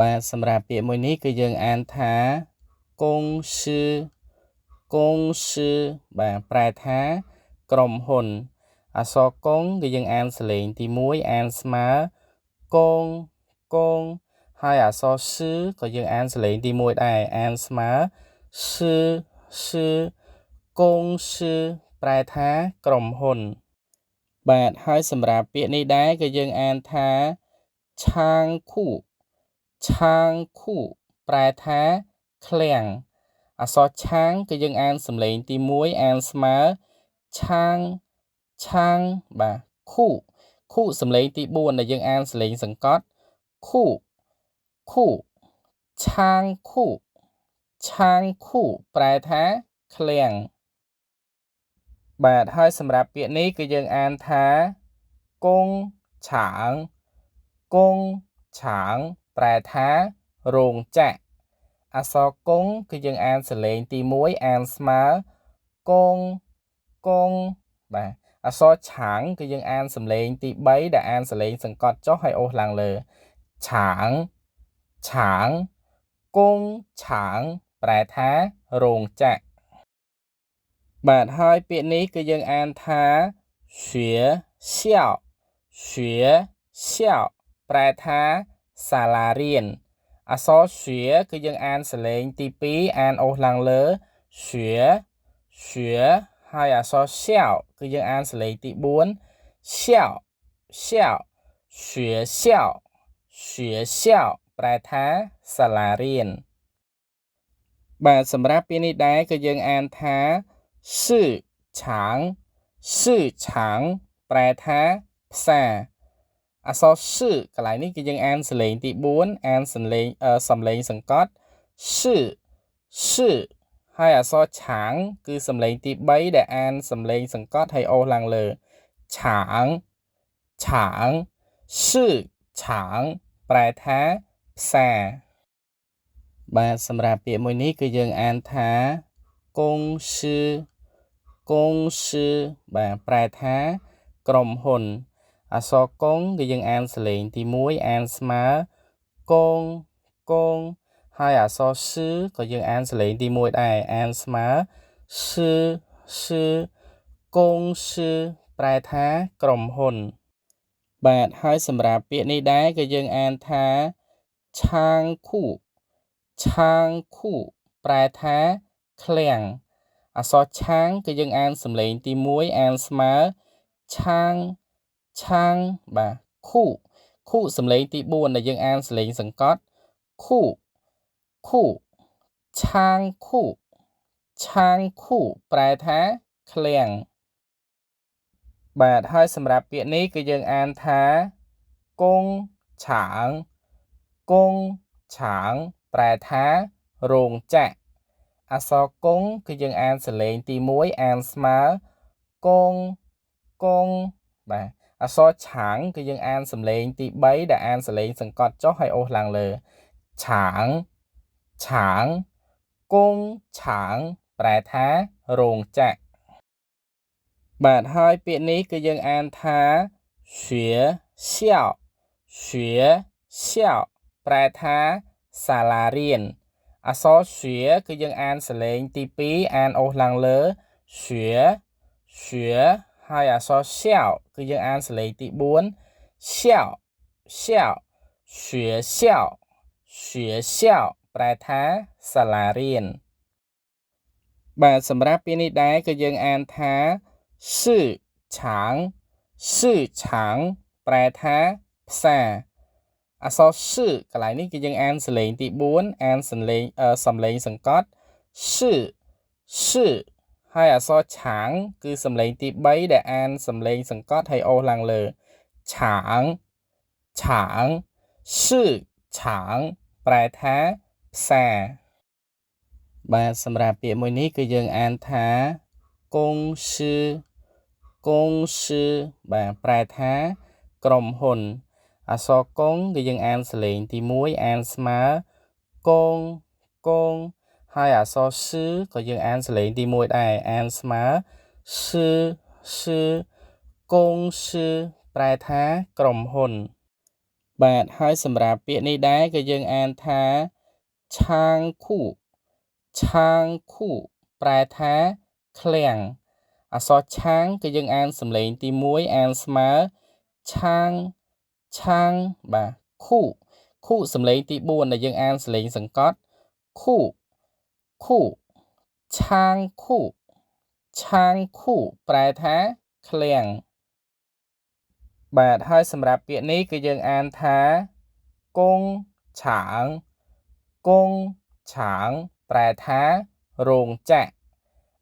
បាទសម្រាប់ពាក្យមួយនេះគឺយើងអានថា 公司 公司 បាទប្រែថាក្រុមហ៊ុនអក្សរកុងគឺយើងអានសលេងទី1អានស្មើកងកងហើយអក្សរសឺក៏យើងអានសលេងទី1ដែរអានស្មើសឺសឺកងសឺប្រែថាក្រុមហ៊ុនបាទហើយសម្រាប់ពាក្យនេះដែរគឺយើងអានថាឆាងខូឆាងខូប្រែថាឃ្លាំងអក្សរឆាងគឺយើងអានសំឡេងទី1អានស្មើឆាងឆាងបាទខូខូសំឡេងទី4ដែលយើងអានសំឡេងសង្កត់ខូខូឆាងខូឆាងខូប្រែថាឃ្លាំងបាទហើយសម្រាប់ពាក្យនេះគឺយើងអានថាកងឆាងកងឆាងប្រែថារោងចក្រអក្សរកងគឺយើងអានសលេងទី1អានស្មើកងកងបាទអក្សរឆាងគឺយើងអានសំឡេងទី3ដែលអានសំឡេងសង្កត់ចុះហើយអូសឡើងលើឆាងឆាងកងឆាងប្រែថារោងចក្របាទហើយពាក្យនេះគឺយើងអានថា学校学校ប្រែថាសាលារៀនអក្សរ学គឺយើងអានសលេងទី2អានអូសឡើងលើ学学ហើយអក្សរ小គឺយើងអានសលេងទី4小小学校学校ប្រែថាសាលារៀនបាទសម្រាប់ពាក្យនេះដែរគឺយើងអានថា市场市场ប្រែថាផ្សារអក្សរសឺកន្លែងនេះគឺយើងអានសលេងទី4អានសំឡេងសំឡេងសង្កត់សឺសឺហើយអក្សរឆាងគឺសំឡេងទី3ដែលអានសំឡេងសង្កត់ហើយអូសឡើងលើឆាងឆាងសឺឆាងប្រែថាផ្សារបាទសម្រាប់ពាក្យមួយនេះគឺយើងអានថាកងសឺកងសឺបាទប្រែថាក្រុមហ៊ុនអក្សរកងគឺយើងអានសលេងទី1អានស្មើកងកងហើយអក្សរសឺក៏យើងអានសលេងទី1ដែរអានស្មើសឺសឺកងសឺប្រែថាក្រុមហ៊ុនបាទហើយសម្រាប់ពាក្យនេះដែរគឺយើងអានថាឆាងខូឆាងខូប្រែថាឃ្លាំងអក្សរឆាងគឺយើងអានសំឡេងទី1អានស្មើឆាងឆាងបាទខូខូសំឡេងទី4ដែលយើងអានសំឡេងសង្កត់ខូខូឆាងខូឆាងខូប្រែថាឃ្លាំងបាទហើយសម្រាប់ពាក្យនេះគឺយើងអានថាកងឆាងកងឆាងប្រែថារោងចក្រអក្សរកងគឺយើងអានសលេងទី1អានស្មើកងកងបាទអក្សរឆាងគឺយើងអានសំឡេងទី3ដែលអានសំឡេងសង្កត់ចុះហើយអូសឡើងលើឆាងឆាងកងឆាងប្រែថារោងចក្របាទហើយពាក្យនេះគឺយើងអានថា学校学校ប្រែថាសាលារៀនអក្សរ学គឺយើងអានសំឡេងទី2អានអូសឡើងលើ学学ហើយអក្សរ小គឺយើងអានសំឡេងទី4小小学校学校ប្រែថាសាលារៀនបាទសម្រាប់ពាក្យនេះដែរគឺយើងអានថា市场市场ប្រែថាផ្សារអក្សរសឺកន្លែងនេះគឺយើងអានសំឡេងទី4អានសំឡេងសំឡេងសង្កត់សឺសឺហើយអក្សរឆាងគឺសំឡេងទី3ដែលអានសំឡេងសង្កត់ហើយអូសឡើងលើឆាងឆាងសឺឆាងប្រែថាផ្សារបាទសម្រាប់ពាក្យមួយនេះគឺយើងអានថាកងសឺកងសឺបាទប្រែថាក្រុមហ៊ុនអក្សរកងគឺយើងអានសលេងទី1អានស្មើកងកងហើយអក្សរសឺក៏យើងអានសលេងទី1ដែរអានស្មើសឺសឺកងសឺប្រែថាក្រុមហ៊ុន បាទហើយសម្រាប់ពាក្យនេះដែរគឺយើងអានថាឆាងខូឆាងខូប្រែថាឃ្លាំងអក្សរឆាងគឺយើងអានសំឡេងទី1អានស្មើឆាងឆាងបាទខូខូសំឡេងទី4ដែលយើងអានសំឡេងសង្កត់ខូខូឆាងខូឆាងខូប្រែថាឃ្លាំងបាទហើយសម្រាប់ពាក្យនេះគឺយើងអានថាកងឆាងកងឆាងប្រែថារោងចក្រ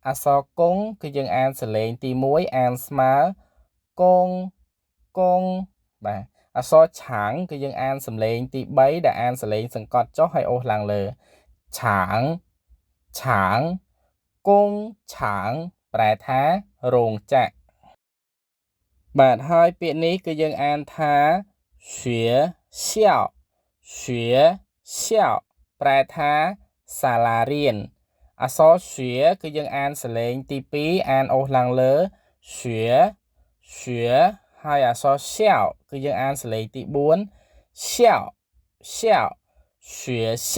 អក្សរកងគឺយើងអានសំឡេងទី1អានស្មើកងកងបាទអក្សរឆាងគឺយើងអានសំឡេងទី3ដែលអានសំឡេងសង្កត់ចុះហើយអូសឡើងលើឆាងឆាងកងឆាងប្រែថារោងចក្របាទហើយពាក្យនេះគឺយើងអានថា学校学校ប្រែថាសាលារៀនអក្សរ学គឺយើងអានសំឡេងទី2អានអូសឡើងលើ学学ហើយអក្សរ小គឺយើងអានសំឡេងទី4小小学校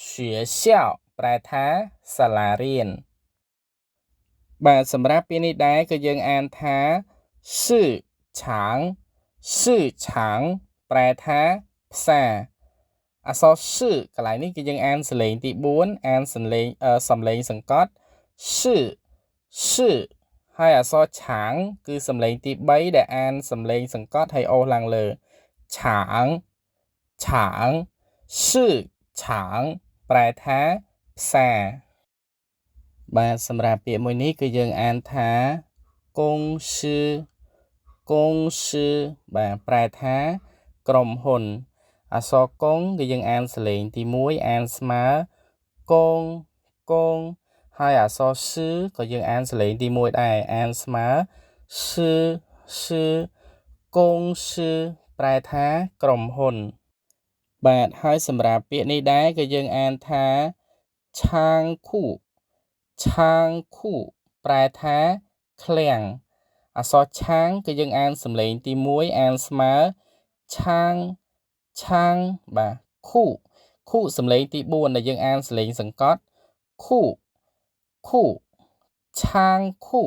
学校ប្រែថាសាលារៀនបាទសម្រាប់ពាក្យនេះដែរគឺយើងអានថា市场市场ប្រែថាផ្សារអក្សរ市កន្លែងនេះគឺយើងអានសំឡេងទី4អានសំឡេងសង្កត់市市ហើយអក្សរឆាងគឺសំឡេងទី3ដែលអានសំឡេងសង្កត់ហើយអូសឡើងលើឆាងឆាង市场ប្រែថាផ្សារបាទសម្រាប់ពាក្យមួយនេះគឺយើងអានថាកងសឺកងសឺបាទប្រែថាក្រុមហ៊ុនអក្សរកងគឺយើងអានសំឡេងទី1អានស្មើកងកងហើយអក្សរសឺក៏យើងអានសំឡេងទី1ដែរអានស្មើសឺសឺកងសឺប្រែថាក្រុមហ៊ុនបាទហើយសម្រាប់ពាក្យនេះដែរគឺយើងអានថាឆាងខូឆាងខូប្រែថាឃ្លាំងអក្សរឆាងគឺយើងអានសំឡេងទី1អានស្មើឆាងឆាងបាទខូខូសំឡេងទី4ដែលយើងអានសំឡេងសង្កត់ខូខូឆាងខូ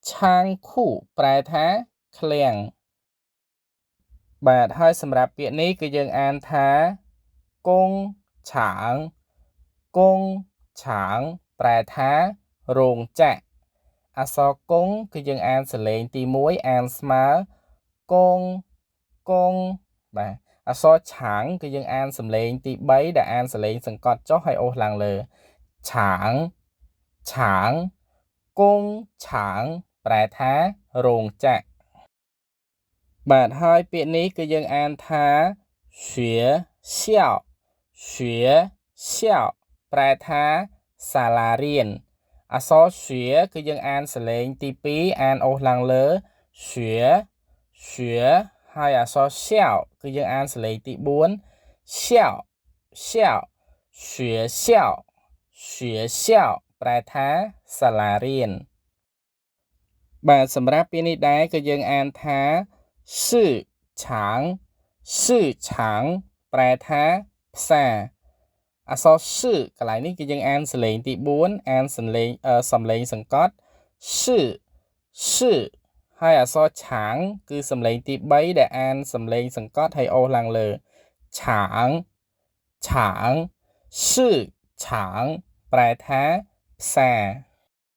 ឆាងខូប្រែថាឃ្លាំងបាទហើយសម្រាប់ពាក្យនេះគឺយើងអានថាកងឆាងកងឆាងប្រែថារោងចក្រអក្សរកងគឺយើងអានសំឡេងទី1អានស្មើកងកងបាទអក្សរឆាងគឺយើងអានសំឡេងទី3ដែលអានសំឡេងសង្កត់ចុះហើយអូសឡើងលើឆាងឆាងកងឆាងប្រែថារោងចក្របាទហើយពាក្យនេះគឺយើងអានថា学校学校ប្រែថាសាលារៀនអក្សរ学គឺយើងអានសំឡេងទី2អានអូសឡើងលើ学学ហើយអក្សរ小គឺយើងអានសំឡេងទី4小小学校学校ប្រែថាសាលារៀនបាទសម្រាប់ពាក្យនេះដែរគឺយើងអានថា市场市场ប្រែថាផ្សារអក្សរ市កន្លែងនេះគឺយើងអានសំឡេងទី4អានសំឡេងសង្កត់市市ហើយអក្សរឆាងគឺសំឡេងទី3ដែលអានសំឡេងសង្កត់ហើយអូសឡើងលើឆាងឆាង市场ប្រែថាផ្សារ